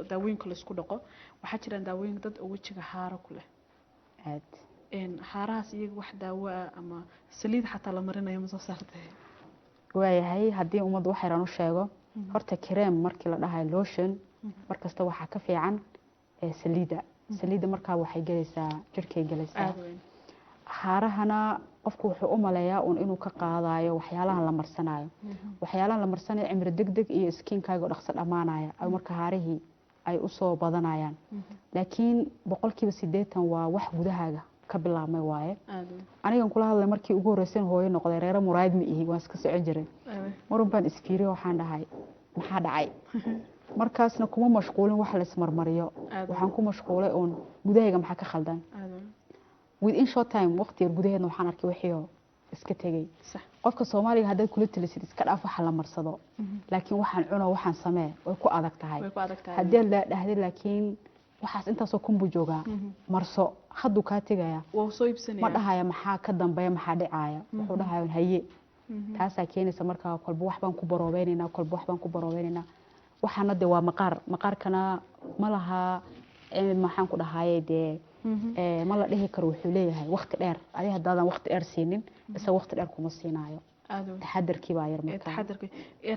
daawooyinka la isku dhaqo. Waxaa jiraan daawooyin dad oo wejiga haaro ku leh. Aad. Haarahaas iyaga wax daawo ah ama saliid xataa la marinayo ma soo saartay? Waayahay, haddii ummadda wax yaraan u sheego, horta kareem markii la dhahayo, lotion, mar kasta waxaa ka fiican saliidda. Saliidda markaa waxay gelaysaa jirhkay gelaysaa. Aada weyn. Haarahana qofku wuxuu u maleeyaa uun inuu ka qaadayo waxyaalahan la marsanayo. Waxyaalahan la marsanayo cimri degdeg iyo skinkaaga oo dhaqso dhammaanaya ay marka haarihii ay usoo badanayaan, laakiin 80% waa wax gudahaaga ka bilaabmay waaye. Aada weyn. Anigan kula hadlay, markii ugu horreyseen hooyo noqday, reero muraayad ma ihi, waan iska socon jiray. Aada weyn. Marun baan isfiiriyo, waxaan dhahay, "Maxaa dhacay?" Markaasna kuma mashquulin wax la ismarmariyo. Waxaan ku mashquulay uun gudahayga maxaa ka khaldan. Within short time, waqti yar gudaheedna, waxaan arkay wixii oo iska tegey. Qofka Soomaaliga haddaad kula talisid iska dhaaf waxa la marsado, laakiin waxaan cuno, waxaan samee, way ku adag tahay. Way ku adag tahay. Haddii aad la dhahdid laakiin waxaas intaasoo kun buu joogaa, marso, hadduu kaa tegaya. Waa soo iibsanaya. Ma dhahaya maxaa ka dambeeya, maxaa dhicaya. Wuxuu dhahaya haye. Taasaa keenaysa markaa kolba wax baan ku baroobeynayna, kolba wax baan ku baroobeynayna. Waxaana dee waa maqaar, maqaarkana ma laha maxaan ku dhahaye dee, ma la dhihi karo wuxuu leeyahay waqti dheer. Adi haddaadan waqti dheer siinin, isaga waqti dheer kuma siinaayo. Taxadarkii baa yar markaa. Taxadarka.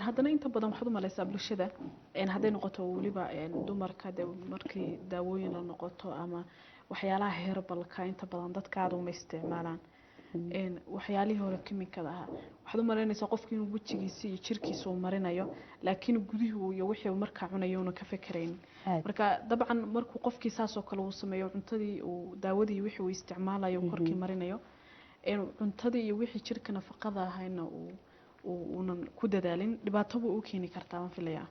Haddana inta badan waxaad u malaysaa bulshada, hadday noqoto weliba dumarka dee, markii daawooyin la noqoto ama waxyaalaha herbalka, inta badan dadka aada uma isticmaalaan waxyaalihii hore kimikada ahaa. Waxaad u malaynaysaa qofki inuu wejigiisa iyo jirkiisa uu marinayo, laakiin gudihii iyo wixii uu markaa cunayo una ka fekeraynin. Marka dabcan markuu qofkii saas oo kale uu sameeyo, cuntadii uu daawadii wixii uu isticmaalayo korkii marinayo, cuntadii iyo wixii jirka nafaqada ahayna uu uunan ku dadaalin, dhibaato buu u keeni kartaa, waan filayaa.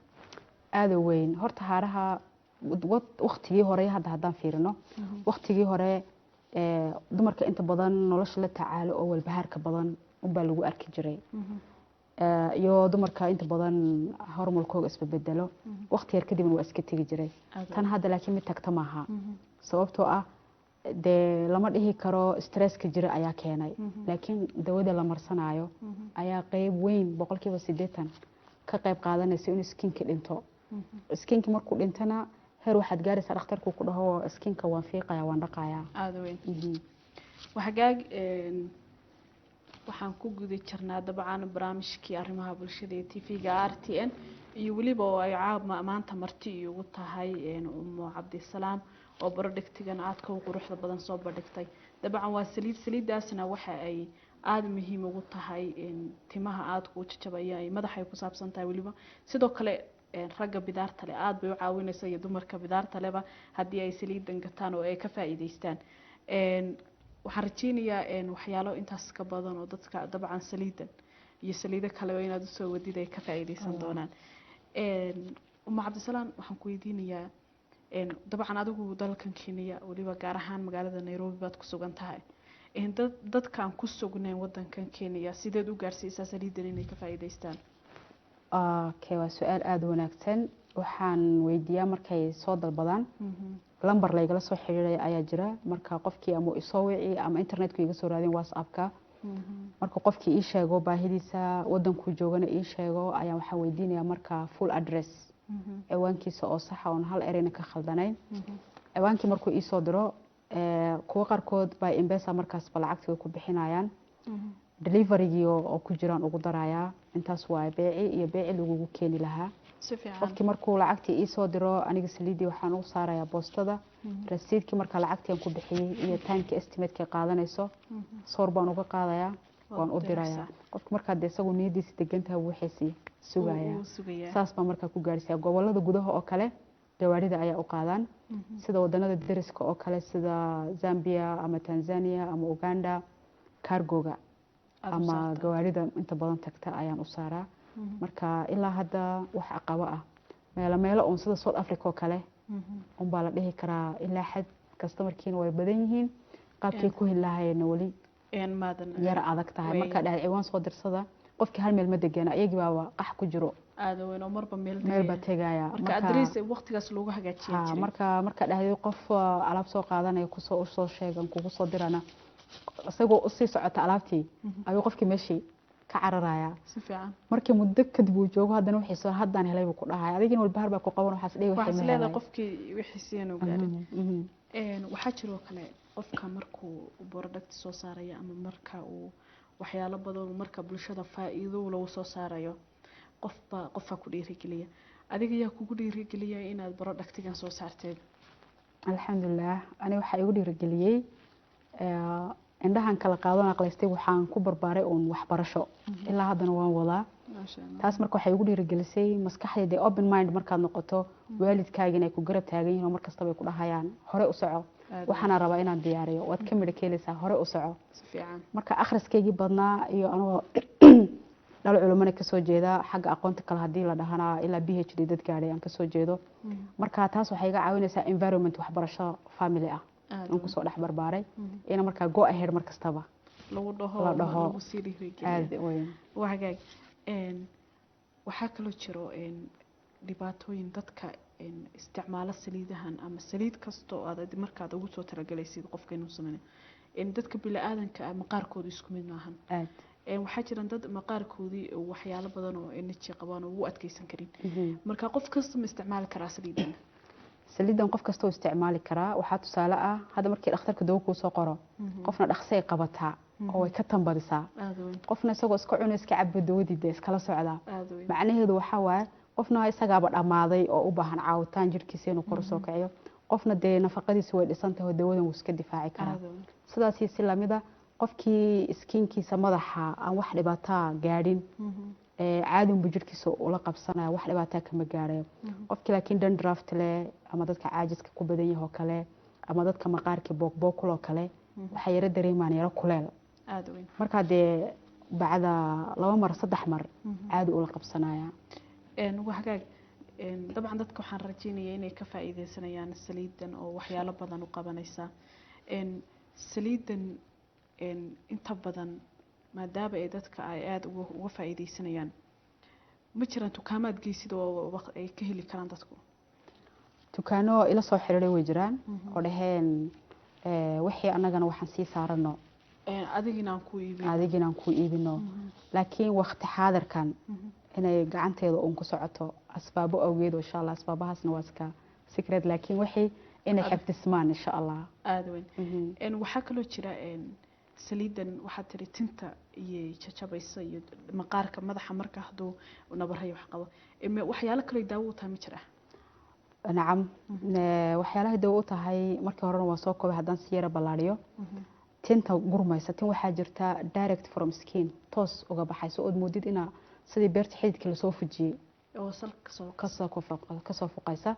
Aada weyn. Horta haaraha waqtigii hore, hadda haddaan fiirino waqtigii hore, dumarka inta badan nolosha la tacaalo oo walbahaarka badan unbaa lagu arki jiray, iyo dumarka inta badan hormonkooga isbedbedelo. Waqti yar kadibna waa iska tegi jiray. Tan hadda laakiin mid tagta maaha, sababtoo ah dee lama dhihi karo stresska jira ayaa keenay, laakiin dawada la marsanaayo ayaa qeyb weyn, 80% ka qeyb qaadanaysa inuu skinka dhinto. Skinka markuu dhintana, heer waxaad gaaraysaa dhakhtarku ku dhaho skinka waan fiiqaya, waan dhaqayaa. Aada weyn. Waxagaag, waxaan ku guda jirnaa dabcan barnaamijkii arrimaha bulshada ee TV-ga RTN, iyo weliba oo ay maanta marti iigu tahay Umo Cabdisalaam oo productigan aadka u quruxda badan soo bandhigtay. Dabcan waa saliid, saliidaasna waxa ay aada muhiim ugu tahay timaha aadka u jajabaya ay madaxay ku saabsan tahay. Weliba sidoo kale ragga bidaarta leh aada bay u caawinaysa, iyo dumarka bidaarta leba haddii ay saliidan gataan oo ay ka faa'iidaystaan. Waxaan rajeynayaa waxyaalo intaas ka badan oo dadka dabcan saliidan iyo saliido kaleba inaad usoo wadid ay ka faa'iidaysan doonaan. Uma Cabdisalaam, waxaan ku weydiinayaa, dabcan adigu dalkan Kenya, weliba gaar ahaan magaalada Nairobi baad ku sugan tahay. Dadka aan ku sugnayn wadankan Kenya sideed u gaarsiisaa saliidan inay ka faa'iidaystaan? Okay, waa su-aal aada u wanaagsan. Waxaan weydiiyaa markay soo dalbadaan, lambar laygala soo xiriiraya ayaa jira. Marka qofkii ama isoo wici ama internetku iga soo raadin WhatsAppka. Marka qofkii ii sheego baahidiisa, wadankuu joogana ii sheego, ayaa waxaan weydiinaya marka full address, ciwaankiisa oo saxa oon hal ereyna ka khaldanayn. Ciwaankii markuu iisoo diro, kuwo qaarkood baa M-Pesa markaasba lacagtii way ku bixinayaan, deliverygii oo ku jiraan ugu darayaa. Intaas waa beeci iyo beeci lagugu keeni lahaa. Si fiican. Qofkii markuu lacagtii iisoo diro, aniga saliiddii waxaan ugu saarayaa boostada. Rasiidkii marka lacagtii aan ku bixiyey iyo timeka estimateka qaadanayso soor baan uga qaadayaa, waan u dirayaa qofka. Markaa dee isagu niyadiisa degan tahay, wixiisii sugayaa. Wuu sugayaa. Saas baan markaa ku gaarsiiyaa. Gobolada gudaha oo kale gawaarida ayaa u qaadaan, sida wadanada deriska oo kale, sida Zambia ama Tanzania ama Uganda, cargoga Aad u ama saartaa. gawaarida inta badan tagta ayaan u saaraa. Marka ilaa hadda wax caqabo ah, meelo meelo uun sida South Africa oo kale unbaa la dhihi karaa ilaa xad customerkiina way badan yihiin, qaabkay ku heli lahayeenna weli Maadan yara adag tahay. Markaa dhahay ciwaan soo dirsada, qofkii hal meel ma degana, iyagii baaba qax ku jiro. Aada weyn oo marba meel meel baa tegaya. tegaya. Marka address waqtigaas loogu hagaajiyan jiray. Marka dhahday qof alaab soo qaadanaya kusoo usoo sheegan kugu soo dirana, isagoo usii socota alaabtii ayuu qofkii meeshii ka cararaya. Si fiican. Markii muddo kadib uu joogo, haddana wixii soo haddaan helay buu ku dhahaya. Adigina walbahaar baa ku qaban, waxaas dhihi waxaa wixii is ma leedahay helay. Qofkii wixii siyan u gaarin. Waxaa jiroo kale qofka markuu product soo saarayo ama marka uu waxyaalo badan marka bulshada faa'iido lagu soo saarayo, qofba qofaa ku dhiirigeliya. Adiga yaa kugu dhiirigeliya inaad productigan soo saarteed? Alxamdulilah, aniga waxaa igu dhiirigeliyey indhahan kala qaadan aqlaystay. Waxaan ku barbaaray uun waxbarasho, ilaa haddana waan wadaa. Maasha Allah. Taas marka waxay igu dhiirigelisay maskaxdayda open mind markaad noqoto, waalidkaaga inay ku garab taagan yihiin oo mar kastaba ay ku dhahayaan hore u soco. Waxaana rabaa inaan diyaariyo, waad ka midho keenaysaa, hore u soco. Si fiican. Marka akhriskaygii badnaa iyo anigoo Dhal culimana kasoo jeeda, xagga aqoonta kale haddii la dhahana ilaa PhD dad gaadhay aan kasoo jeedo. Marka taas waxay iga caawinaysaa environment waxbarasho family ah aan kusoo dhex barbaaray, ina markaa go ahead mar kastaba lagu dhaho, la dhaho. Lagu sii dhiirigeliyo. Aada weyn. Waa hagaag. Waxaa kaloo jiro dhibaatooyin dadka isticmaalo saliidahan ama saliid kasta oo aad markaad ugu soo talagelaysid qofka inuu sameynayo. Dadka bini-aadanka ah maqaarkoodu isku mid maahan. Aad. Waxaa jiran dad maqaarkoodii waxyaalo badan oo energy qabaan oo ugu adkeysan karin. Marka qof kasta ma isticmaali karaa saliidan? Saliidan qof kasta uu isticmaali karaa. Waxaa tusaale ah, hadda markii dhakhtarka dawo kuu soo qoro, qofna dhaqsay qabataa oo way ka tambadisaa, Aada weyn. qofna isagoo iska cuno, iska cabo dawadii, dee iskala socdaa. Aada weyn. Macnaheedu waxaa waaye, qofna isagaaba dhammaaday oo u baahan caawitaan jirkiisa inuu kor usoo kiciyo, qofna dee nafaqadiisa way dhisan tahay oo dawadan wuu iska difaaci karaa. Aada weyn. Sidaasi si lamida, qofkii skinkiisa madaxa aan wax dhibaataa gaadhin, caadi unbu jirkiisa ula qabsanaya, wax dhibaataa kama gaarayo. Qofkii laakiin dandruff leh ama dadka caajiska ku badan yahay oo kale ama dadka maqaarkii boogboogkuloo kale, waxay yaro dareemaan yaro kuleel. Aada weyn. Markaa dee bacda 2 mar, 3 mar caadi ula qabsanaya. Waa hagaag. Dabcan dadka waxaan rajeynaya inay ka faa'iideysanayaan saliidan oo waxyaalo badan u qabanaysa. Saliidan inta badan maadaama ay dadka ay aada uga faa'iideysanayaan, ma jiraan dukaamaad geysid oo ay ka heli karaan dadku? Dukaano ila soo xiriiray way jiraan oo dhaheen, wixii annagana waxaan sii saarano, Adigina aan ku iibin, adigina aan ku iibino. Laakiin waqti xaadirkan inay gacanteeda uun ku socoto asbaabo awgeed oo insha Allah asbaabahaasna waa iska secret, laakiin wixii inay xifdismaan insha Allah. Aada weyn. Waxaa kaloo jira saliidan waxaad tiri tinta iyo jajabaysa iyo maqaarka madaxa marka hadduu nabarayo wax qabo. Waxyaalo kaloo daawo u tahay ma jira? Nacam. Waxyaalaha dawo u tahay markii horena waa soo koobay, haddaan si yara ballaariyo. Tinta gurmaysa, tin waxaa jirta direct from skin toos uga baxayso ood moodid inaa sidii beerta xididka lasoo fujiyey oo salka kasoo kasoo fuqaysa.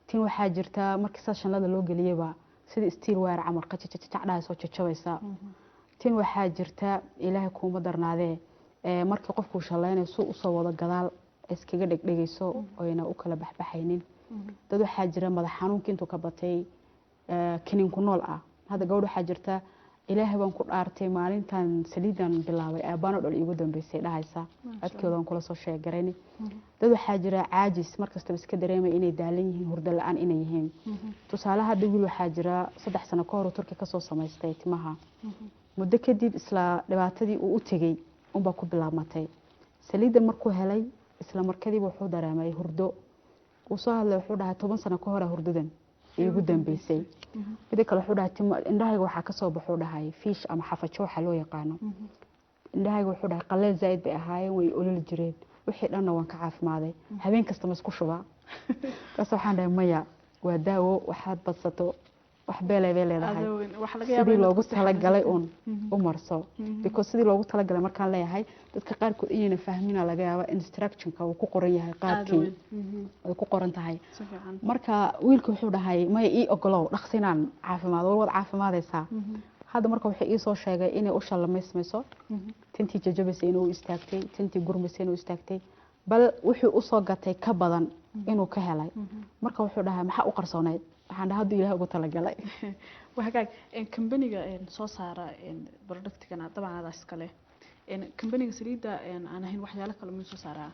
Tin waxaa jirta markii saa shanlada loo geliyaba sidii steel wire camal qajajajac dhahaysoo jajabaysa. Tin waxaa jirta, Ilaahay kuuma darnaadee, markii qofkuu shallaynayo suu usoo wado gadaal iskaga dhegdhegayso oyna u kala baxbaxaynin. Dad waxaa jira madax xanuunka intuu ka batay kiniin ku nool ah. Hadda gabadh waxaa jirta, "Ilaahay baan ku dhaartay, maalintan saliidan bilaabay aabbaano dhol iigu dambeysay," dhahaysa. Codkeeda waan kula soo sheegarayni. Dad waxaa jira caajis markastaba iska dareemaya, inay daalan yihiin, hurdo la-aan inay yihiin. Tusaale, hadda wiil waxaa jira 3 sano ka hor uu Turki kasoo samaystay timaha. Muddo kadib isla dhibaatadii uu u tegey unbaa ku bilaabmatay. Saliiddan markuu helay, isla markadiiba wuxuu dareemay hurdo. Wuu soo hadlay, wuxuu dhahay, "10 sano ka hore hurdadan iigu dambeysay." Mida kale wuxuu dhahay, "Indhahayga waxaa kasoo baxuu," dhahay, "fiish ama xafajo waxaa loo yaqaano. Indhahayga," wuxuu dhahay, "qaleel zaaid bay ahaayeen, way ololi jireen, wixii dhanna waan ka caafimaaday. Habeen kasta ma isku shubaa?" Kaas waxaan dhahay, "Maya, waa daawo, waxaad badsato wax beelay bay leedahay. Aada weyn. Waxaa laga yaabaa Sidii inaad loogu ku seexanayso. talagalay uun u marso." Because sidii loogu talagalay markaan leeyahay, dadka qaarkood inayna fahmina laga yaaba instructionka uu ku qoran yahay, Aada qaabkii weyn. ay ku qoran tahay. Si fiican. Marka wiilka wuxuu dhahay, "Maya, ii ogolow dhaqsinaan caafimaad." War, waad caafimaadaysaa. Hadda marka wuxuu ii soo sheegay inay u shallamaysmayso, tintii jajabaysa inuu istaagtay, tintii gurmaysa inuu istaagtay, bal wuxuu usoo gatay ka badan inuu ka helay. Marka wuxuu dhahay, "Maxaa u qarsoonayd?" Waxaan dhahay, "Hadduu Ilaah ugu talagalay." Waa hagaag. Kambaniga soo saara productigan dabcan adaa iskale. Kambaniga saliidda aan ahayn waxyaalo kale miyuu soo saaraa?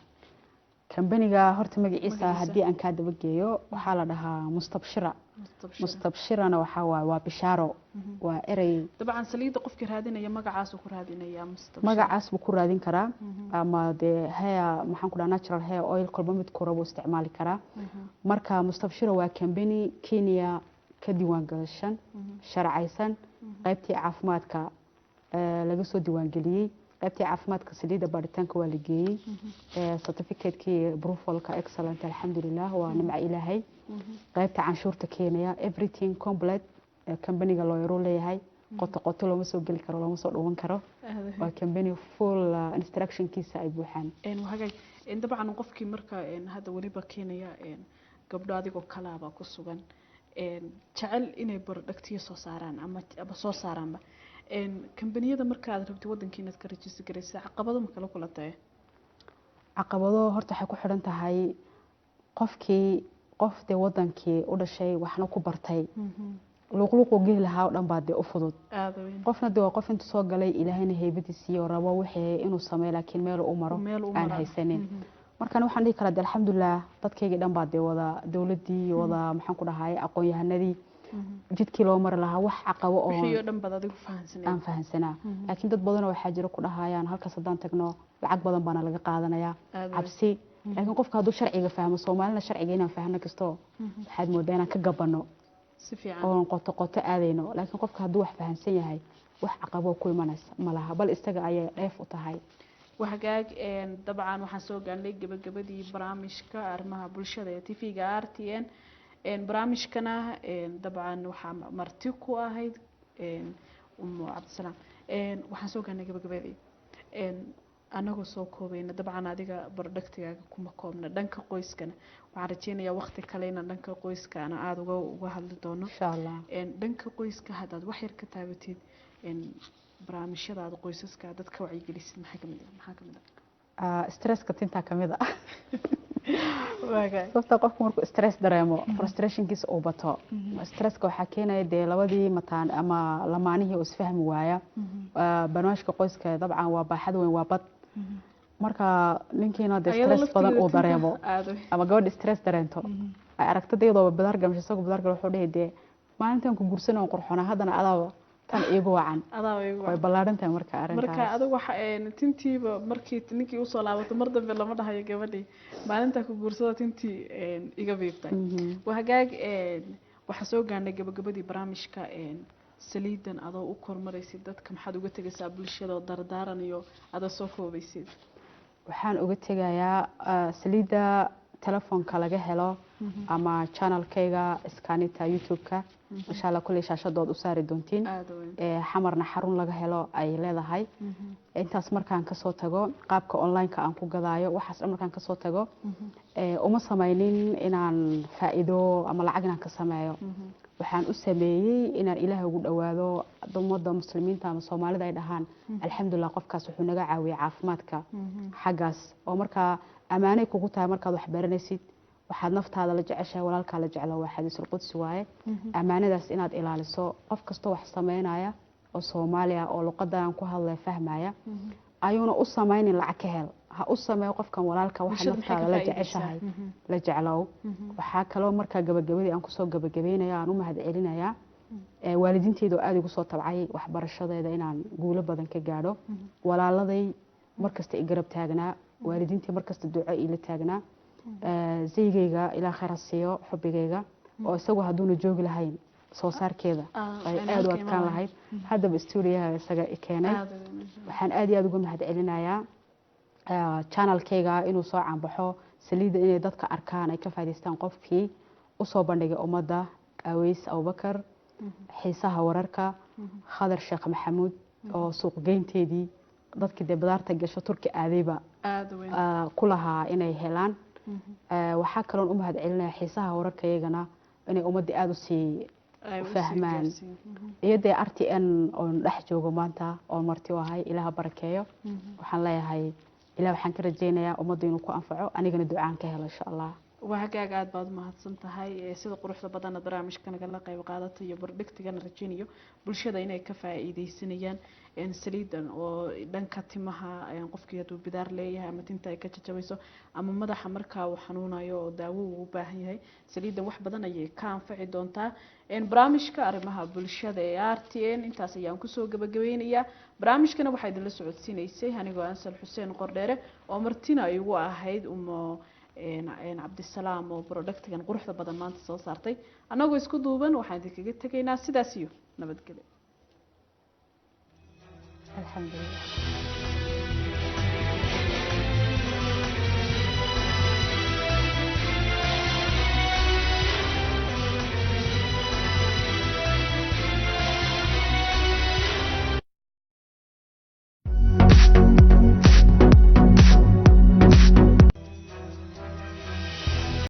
Kambaniga horta magaciisa Magaciisa. haddii aan kaa dabageeyo, waxaa la dhahaa Mustabshira. Mustabshira. Mustabshirana waxaa waaye waa bishaaro, waa erey. Dabcan saliidda qofkii raadinaya magacaasuu ku raadinaya, Mustabshira. Magacaas buu ku raadin karaa ama dee hair, maxaan ku dhaha, natural hair oil, kolba mid ku rabo isticmaali karaa. Marka Mustabshira waa kambani Kenya ka diiwaan gashan, sharcaysan, qaybtii caafimaadka laga soo diiwaangeliyey, qaybtii caafimaadka saliidda baaritaanka waa la geeyey, certificate-kii approvalka excellent, alxamdulilah, waa nimco Ilaahay. Qaybta canshuurta keenaya, everything complete. Kambaniga looyaruu leeyahay, qoto qoto looma soo geli karo, looma soo dhuwan karo. Aada. Waa company full instructionkiisa ay buuxaan. Waa hagaag. Dabcan qofkii marka hadda weliba keenaya gabdho adigoo kalaaba ku sugan, jecel inay productiyo soo saaraan ama soo saaraanba, kambaniyada marka aad rabtid wadankii inaad ka register garaysa, caqabado ma kala kulantahay? Caqabado horta waxay ku xidhan tahay qofkii, qof dee wadankii u dhashay waxna ku bartay, luuqluuquu geli lahaa oo dhan baa dee u fudud. Aada weyn. Qofna dee waa qof intu soo galay Ilaahayna heybadiisiiyo oo rabo wixii inuu sameeyo, laakiin meel u maro meel u aan mara haysanin. Markan waxaan dhihi karaa dee alxamdulilah, dadkaygii dhan baa dee wada dowladdii, wada maxaan ku dhahay aqoon-yahanadii, jidkii loo mari lahaa wax caqabo oo wixii oo dhan baad adigu fahansaneed. Aan fahansanaa, laakiin dad badanoo waxaa jira ku dhahayaan halkaas haddaan tagno lacag badan baana laga qaadanayaa. Aada weyn. Cabsi. Laakiin qofka hadduu sharciga fahmo, Soomaalina sharciga inaan fahno kastoo waxaad moodaa inaan ka gabanno si fiican oon qoto qoto aadayno, laakiin qofka hadduu wax fahansan yahay wax caqabo ku imanaysa ma laha, bal isaga ayay dheef u tahay. Wahagaag, dabcan waxaan soo gaarnay gabagabadii barnaamijka arrimaha bulshada ee TV-ga RTN. Barnaamijkana dabcan waxaa marti ku ahayd Umu Cabdisalaam. Waxaan soo gaarnay gabagabadii. Anagoo soo koobayna, dabcan adiga productigaaga kuma koobna dhanka qoyskana, waxaan rajeynayaa waqti kale inaan dhanka qoyskana aada uga hadli doono. Insha Allah. Dhanka qoyska haddaad wax yar ka taabatid, barnaamijyadaada qoysaska dadka wacyigelisid maxaa kamid ah? Stresska tintaa kamid ah. Waagaag. Sababta qofku markuu stress dareemo, frustrationkiisa uu bato, stresska waxaa keenaya dee labadii mataan ama lamaanihii oo isfahmi waaya. Barnaamijka qoyska dabcan waa baaxad weyn, waa bad. Marka ninkiina dee stress badan uu dareemo aada ama gabadha stress dareento, ay aragto iyadooba bidaar gamsho, isagoo bidaar galo, wuxuu dhihi dee maalintan ku guursan oon qurxona, haddana adaaba tan iigu wacan. Adaa igu way ballaaran tahay marka marka arrintaas. Adigu waxa tintiiba markii ninkii usoo laabato mar dambe lama dhahayo gabadhii maalintaa ku guursada tintii iga biibtay. Waa hagaag. Waxaa soo gaarnay gabagabadii barnaamijka. Saliidan adoo u kormaraysid dadka, maxaad uga tegaysaa bulshada oo dardaaran iyo adoo soo koobaysid? Waxaan uga tegayaa saliidda telefoonka laga helo ama channelkayga Scanita YouTube-ka, insha Allah kulley shaashadood u saari doontiin. Aada weyn. Xamarna xarun laga helo ay leedahay. Intaas markaan kasoo tago, qaabka online-ka aan ku gadaayo, waxaas dhan markaan kasoo tago, uma samaynin inaan faa'iido ama lacag inaan ka sameeyo. Waxaan u sameeyey inaan Ilaahay ugu dhowaado, ummadda muslimiinta ama Soomaalida ay dhahaan alxamdulilah, qofkaas wuxuu naga caawiyey caafimaadka xaggaas. Oo markaa ammaanay kugu tahay markaad wax baranaysid, waxaad naftaada la jeceshahay walaalkaa la jeclo, waa xadiisul qudsi waaye. Ammaanadaas inaad ilaaliso, qof kastoo wax sameynaya oo Soomaaliya oo luqadan ku hadlaya fahmaya ayuuna u samaynin lacag ka hel, ha u sameeyo qofkan walaalka waxa Bulshada maxay ka naftaada la faa'iidaysaa? jeceshahay la jeclow. Waxaa kaloo markaa gabagabadii aan kusoo gabagabeynaya aan u mahad celinayaa waalidiinteyda oo aada igu soo tabcay waxbarashadeeda inaan guulo badan ka gaadho, walaaladay markasta i garab taagnaa, waalidiintii markasta duco iila taagnaa, zaygayga Ilaa khayr ha siiyo, xubigayga oo isagu hadduuna joogi lahayn soo saarkeeda ay aan aada u halka iman adkaan lahayd. lahayd. Haddaba stuudiyaha isaga i keenay. Aada weyn. Waxaan aada iyo aada uga mahad celinayaa channelkayga inuu soo caanbaxo, saliidda inay dadka arkaan, ay ka faa'iidaystaan, qofkii usoo bandhigay ummadda, Aweys Abubakar, xiisaha wararka, Khadar Sheekh Maxamuud oo suuqgeynteedii dadkii dee bidaarta gasho Turki aadayba Aada weyn. ku lahaa inay helaan. Waxaa kaloon u mahad celinaya xiisaha wararka iyagana inay ummadda aada usii Ay u sii fahmaan. gaarsiin. Iyo dee RTN oon dhex joogo maanta oon marti u ahay, Ilaha barakeeyo. Waxaan leeyahay Ilah waxaan ka rajeynayaa ummadda inuu ku anfaco, anigana ducaan ka helo insha Allah. Waa hagaag, aad baad umahadsan tahay sida quruxda badana barnaamijka nagala qayb qaadatay iyo bardhigtigana rajeynayo bulshada inay ka faa'iideysanayaan saliidan oo dhanka timaha, qofkii hadduu bidaar leeyahay ama tinta ay ka jajabayso ama madaxa markaa uu xanuunayo oo daawo uu u baahan yahay, saliidan wax badan ayay ka anfaci doontaa. Barnaamijka arrimaha bulshada ee RTN intaas ayaan kusoo gabagabeynayaa. Barnaamijkana waxaa idinla socodsiinaysay anigoo Ansal Xuseen Qordheere oo martina ay igu ahayd Umo Cabdisalaam oo productigan quruxda badan maanta soo saartay. Annagoo isku duuban waxaan idinkaga tegaynaa sidaas iyo nabadgelyo. Alxamdulilah.